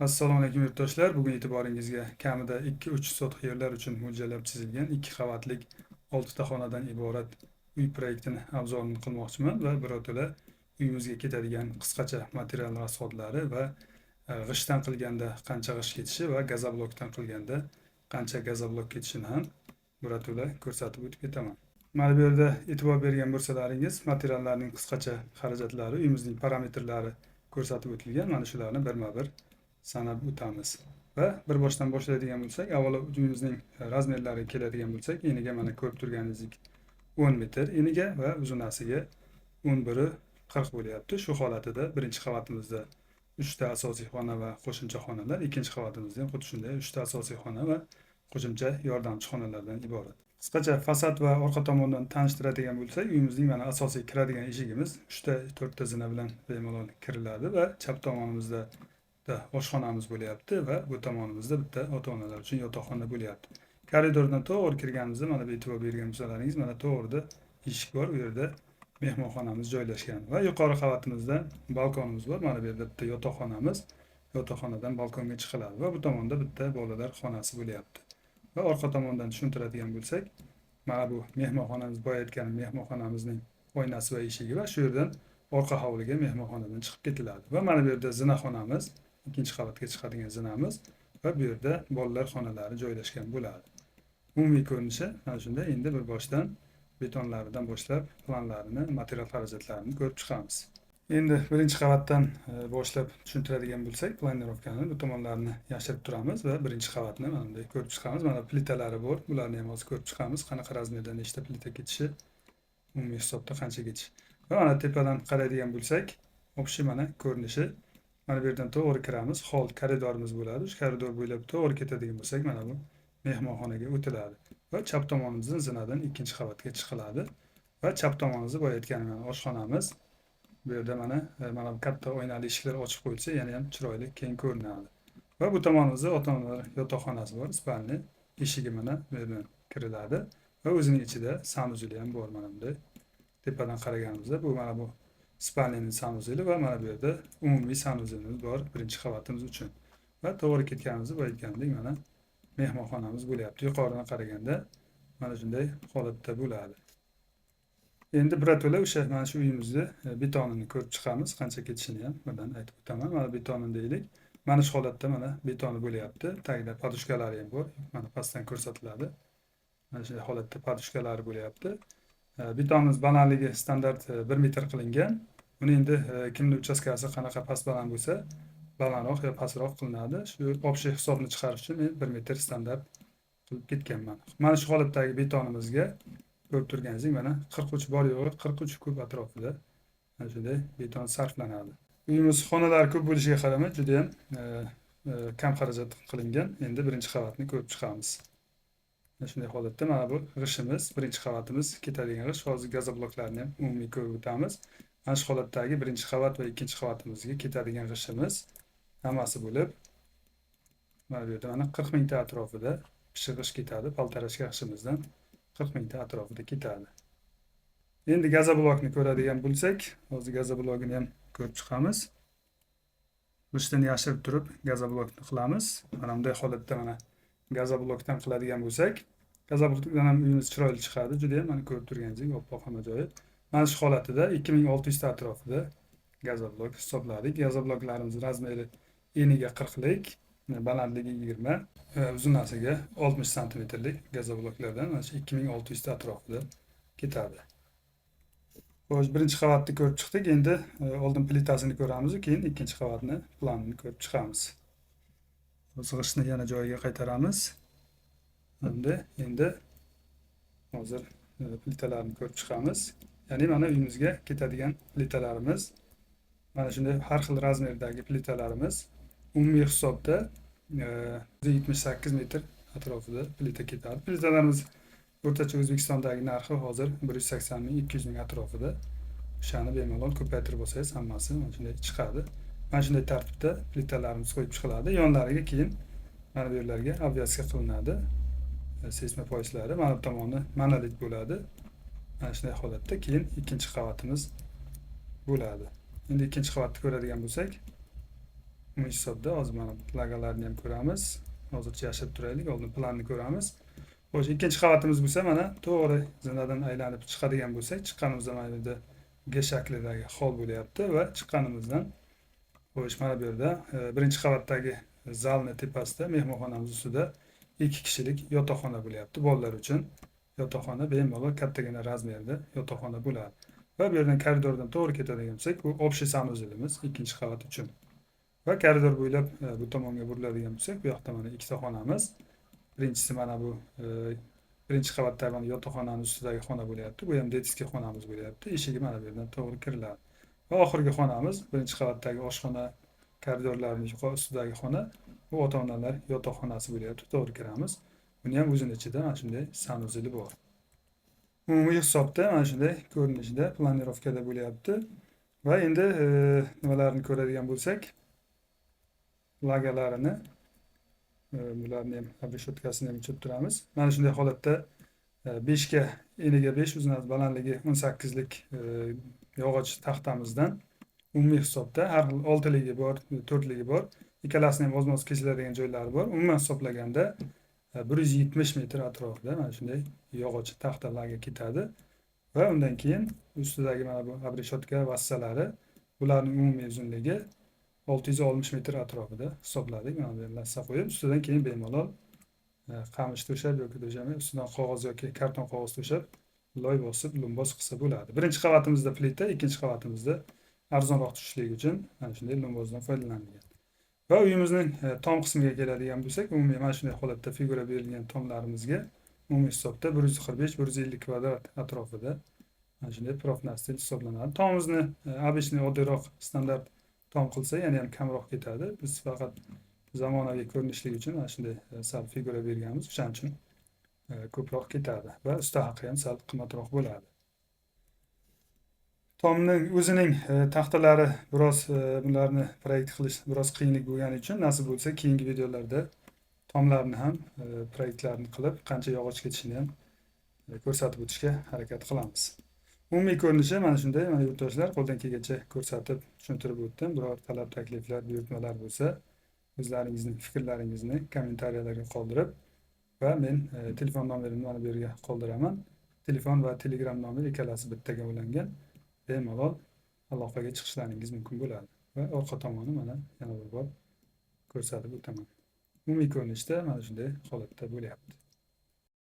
Assalomu alaykum, yurtdoshlar. Bugun e'tiboringizga kamida 2-3 sotix yerlar uchun mo'ljallab chizilgan 2 qavatlik 6 ta xonadan iborat uy proyektini обзор ini qilmoqchiman va birato'la uyimizga ketadigan qisqacha material расход lari va g'ishtdan qilganda qancha g'isht ketishi va gazoblokdan qilganda qancha gazoblok ketishini ham birato'la ko'rsatib o'tib ketaman. Mana bu yerda e'tibor bergan bo'lsalaringiz, materiallarning qisqacha xarajatlari, uyimizning parametrlari ko'rsatib o'tilgan. Mana shularni birma-bir sanab o'tamiz. Va bir boshdan boshlaydigan bo'lsak, avvalo uyimizning размер lariga keladigan bo'lsak, eniga mana ko'rib turganingizdek 10 metr eniga va uzunasiga 11,40 bo'lyapti. Shu holatida birinchi qavatimizda 3 ta asosiy xona va qo'shimcha xonalar, ikkinchi qavatimizda ham xuddi shunday 3 ta asosiy xona va qo'shimcha yordamchi xonalardan iborat. Qisqacha fasad va orqa tomondan tanishtiradigan bo'lsak, uyimizning mana asosiy kiradigan eshigimiz 3 ta 4 ta zina bilan bemalol kiriladi va chap tomonimizda bitta oshxonamiz bo'lyapti va bu tomonimizda bitta ota-onalar uchun yotoqxona bo'lyapti. Koridordan to'g'ri kirganimizda, mana bu e'tibor bergan bo'lsalaringiz, mana to'g'rida eshik bor, u yerda mehmonxonamiz joylashgan va yuqori qavatimizda balkonimiz bor. Mana bu yerda bitta yotoqxonamiz, yotoqxonadan balkonga chiqiladi va bu tomonda bitta bolalar xonasi bo'lyapti. Va orqa tomondan tushuntiradigan bo'lsak, mana bu mehmonxonamiz, boya aytganim mehmonxonamizning oynasi va eshigi va shu yerdan orqa hovliga mehmonxonadan chiqib ketiladi. Va mana bu yerda zinaxonamiz, ikkinchi qavatga chiqadigan zinamiz va bu yerda bolalar xonalari joylashgan bo'ladi. Umumiy ko'rinishi mana shunday. Endi bir boshdan betonlaridan boshlab planlarini, material xarajatlarini ko'rib chiqamiz. Endi birinchi qavatdan boshlab tushuntiradigan bo'lsak, планировка ni bu tomonlarini yashirib turamiz va birinchi qavatni mana bunday ko'rib chiqamiz. Mana plitalari bor, bularni ham hozir ko'rib chiqamiz. Qanaqa размер da nechta plita ketishi, umumiy hisobda qancha ketishi. Va mana tepadan qaraydigan bo'lsak, общий mana ko'rinishi. Mana bu yerdan to'g'ri kiramiz, hol koridorimiz bo'ladi. Shu koridor bo'ylab to'g'ri ketadigan bo'lsak, mana bu mehmonxonaga o'tiladi. Va chap tomonimizdan zinadan ikkinchi qavatga chiqiladi. Va chap tomonimizda boya aytganim mana oshxonamiz. Bu yerda mana bu katta oynali eshiklar ochib qo'yilsa, yana ham chiroyli, keng ko'rinadi. Va bu tomonimizda ota-onalar yotoqxonasi bor, спальный. Eshigi mana bu yerdan kiriladi va o'zining ichida санузел i ham bor mana bunday. Tepadan qaraganimizda bu mana bu спальный ning санузел i va mana bu yerda umumiy санузел imiz bor birinchi qavatimiz uchun. Va to'g'ri ketganimizda boya aytganimdek mana mehmonxonamiz bo'lyapti. Yuqoridan qaraganda mana shunday holatda bo'ladi. Endi birato'la o'sha mana shu uyimizni betonini ko'rib chiqamiz. Qancha ketishini ham birdan aytib o'taman. Mana betonini deylik. Mana shu holatda mana betoni bo'lyapti. Tagida подушка lari ham bor. Mana pastdan ko'rsatiladi. Mana shunday holatda подушка lari bo'lyapti. Betonimiz balandligi standart 1 metr qilingan. Buni endi kimni uchastkasi qanaqa past baland bo'lsa, balandroq yo pastroq qilinadi. Shu общий hisobni chiqarish uchun men 1 metr standart qilib ketganman. Mana shu holatdagi betonimizga ko'rib turganingizdek mana 43, bor yo'g'i 43 kub atrofida mana shunday beton sarflanadi. Uyimiz xonalari ko'p bo'lishiga qaramay juda ham kam xarajat qilingan. Endi birinchi qavatni ko'rib chiqamiz. Mana shunday holatda mana bu g'ishimiz, birinchi qavatimiz ketadigan g'isht. Hozir gazobloklarni ham umumiy ko'rib o'tamiz. Mana shu holatdagi birinchi qavat va ikkinchi qavatimizga ketadigan g'ishimiz hammasi bo'lib mana bu yerda mana 40 mingta atrofida pishiq g'isht ketadi. Полторашка g'ishimizdan 40 mingta atrofida ketadi. Endi gazoblokni ko'radigan bo'lsak, hozir gazoblogini ham ko'rib chiqamiz. G'ishtini yashirib turib gazoblokni qilamiz. Mana bunday holatda mana gazoblokdan qiladigan bo'lsak, gazoblokdan ham uyimiz chiroyli chiqadi. Juda ham mana ko'rib turganingizdek oppoq hamma joyi. Mana shu holatida 2600 ta atrofida gazoblok hisobladik. Gazobloklarimiz размер i eniga 40 lik, balandligi 20, uzunasiga 60 santimetrlik gazobloklardan mana shu 2600 ta atrofida ketadi. Xo'sh, birinchi qavatni ko'rib chiqdik. Endi oldin plitasini ko'ramiz, keyin ikkinchi qavatni planini ko'rib chiqamiz. G'ishtni yana joyiga qaytaramiz. Endi hozir plitalarni ko'rib chiqamiz. Ya'ni mana uyimizga ketadigan plitalarimiz mana shunday har xil размер dagi plitalarimiz umumiy hisobda 78 metr atrofida plita ketadi. Plitalarimiz o'rtacha O'zbekistondagi narxi hozir 180 ming, 200 ming atrofida. O'shani bemalol ko'paytirib olsangiz hammasi mana shunday chiqadi. Mana shunday tartibda plitalarimiz qo'yib chiqiladi. Yonlariga keyin mana bu yerlarga обвязка qilinadi. Сейсмопояс lari mana bu tomoni monolit bo'ladi. Mana shunday holatda keyin ikkinchi qavatimiz bo'ladi. Endi ikkinchi qavatni ko'radigan bo'lsak, Umumiy hisobda hozir mana lagalarni ham ko'ramiz. Hozircha yashirib turaylik, oldin planni ko'ramiz. Xo'sh, ikkinchi qavatimiz bo'lsa, mana to'g'ri zinadan aylanib chiqadigan bo'lsak, chiqqanimizda mana bu yerda G shaklidagi hol bo'lyapti va chiqqanimizdan xo'sh, mana bu yerda birinchi qavatdagi zalni tepasida mehmonxonamiz ustida 2 kishilik yotoqxona bo'lyapti. Bolalar uchun yotoqxona bemalol kattagina razmerda yotoqxona bo'ladi. Va bu yerdan koridordan to'g'ri ketadigan bo'lsak, bu общий санузел imiz ikkinchi qavat uchun. Va koridor bo'ylab bu tomonga buriladigan bo'lsak, bu yoqda mana ikkita xonamiz. Birinchisi mana bu birinchi qavatdagi mana yotoqxonani ustidagi xona bo'lyapti. Bu ham детский xonamiz bo'lyapti. Eshigi mana bu yerdan to'g'ri kiriladi. Va oxirgi xonamiz birinchi qavatdagi oshxona koridorlarning yuqori ustidagi xona, bu ota-onalar yotoqxonasi bo'lyapti. To'g'ri kiramiz. Buni ham o'zini ichida mana shunday санузел i bor. Umumiy hisobda mana shunday ko'rinishda планировка da bo'lyapti. Va endi nimalarni ko'radigan bo'lsak, lagalarini bularni ham обрешётка sini ham o'chirib turamiz. Mana shunday holatda 5 ga eniga 5, uzun balandligi 18 lik yog'och taxtamizdan umumiy hisobda har xil 6ligi bor, 4ligi bor. Ikkalasini ham ozmoz kesiladigan joylari bor. Umuman hisoblaganda 170 metr atrofida mana shunday yog'och taxtalarga ketadi. Va undan keyin ustidagi mana bu обрешётка vositalari, bularning umumiy uzunligi 660 metr atrofida hisobladik. Mana bu yerga lassa qo'yib, ustidan keyin bemalol qamish to'shab yoki to'shamay, ustidan qog'oz yoki karton qog'oz to'shab, loy bosib, lumboz qilsa bo'ladi. Birinchi qavatimizda plita, ikkinchi qavatimizda arzonroq tushishligi uchun mana shunday lumbozdan foydalanilgan. Va uyimizning tom qismiga keladigan bo'lsak, umumiy mana shunday holatda figura berilgan tomlarimizga umumiy hisobda 145-150 kvadrat atrofida mana shunday профнастил hisoblanadi. Tomimizni обычный oddiyroq standart tom qilsa yana ham kamroq ketadi. Biz faqat zamonaviy ko'rinishligi uchun mana shunday sal figura berganmiz. O'shaning uchun ko'proq ketadi va usta haqi ham sal qimmatroq bo'ladi. Tomning o'zining taxtalari biroz bularni proyekt qilish biroz qiyinlik bo'lgani uchun nasib bo'lsa keyingi videolarda tomlarni ham proyektlarini qilib, qancha yog'och ketishini ham ko'rsatib o'tishga harakat qilamiz. Umumiy ko'rinishi mana shunday. Mana yurtdoshlar, qo'ldan kelgancha ko'rsatib, tushuntirib o'tdim. Biror talab, takliflar, buyurtmalar bo'lsa, o'zlaringizning fikrlaringizni kommentariyalarga qoldirib va men telefon nomerimni mana bu yerga qoldiraman. Telefon va Telegram nomer ikkalasi bittaga ulangan. Bemalol aloqaga chiqishlaringiz mumkin bo'ladi. Va orqa tomoni mana yana bir bor ko'rsatib o'taman. Umumiy ko'rinishda mana shunday holatda bo'lyapti.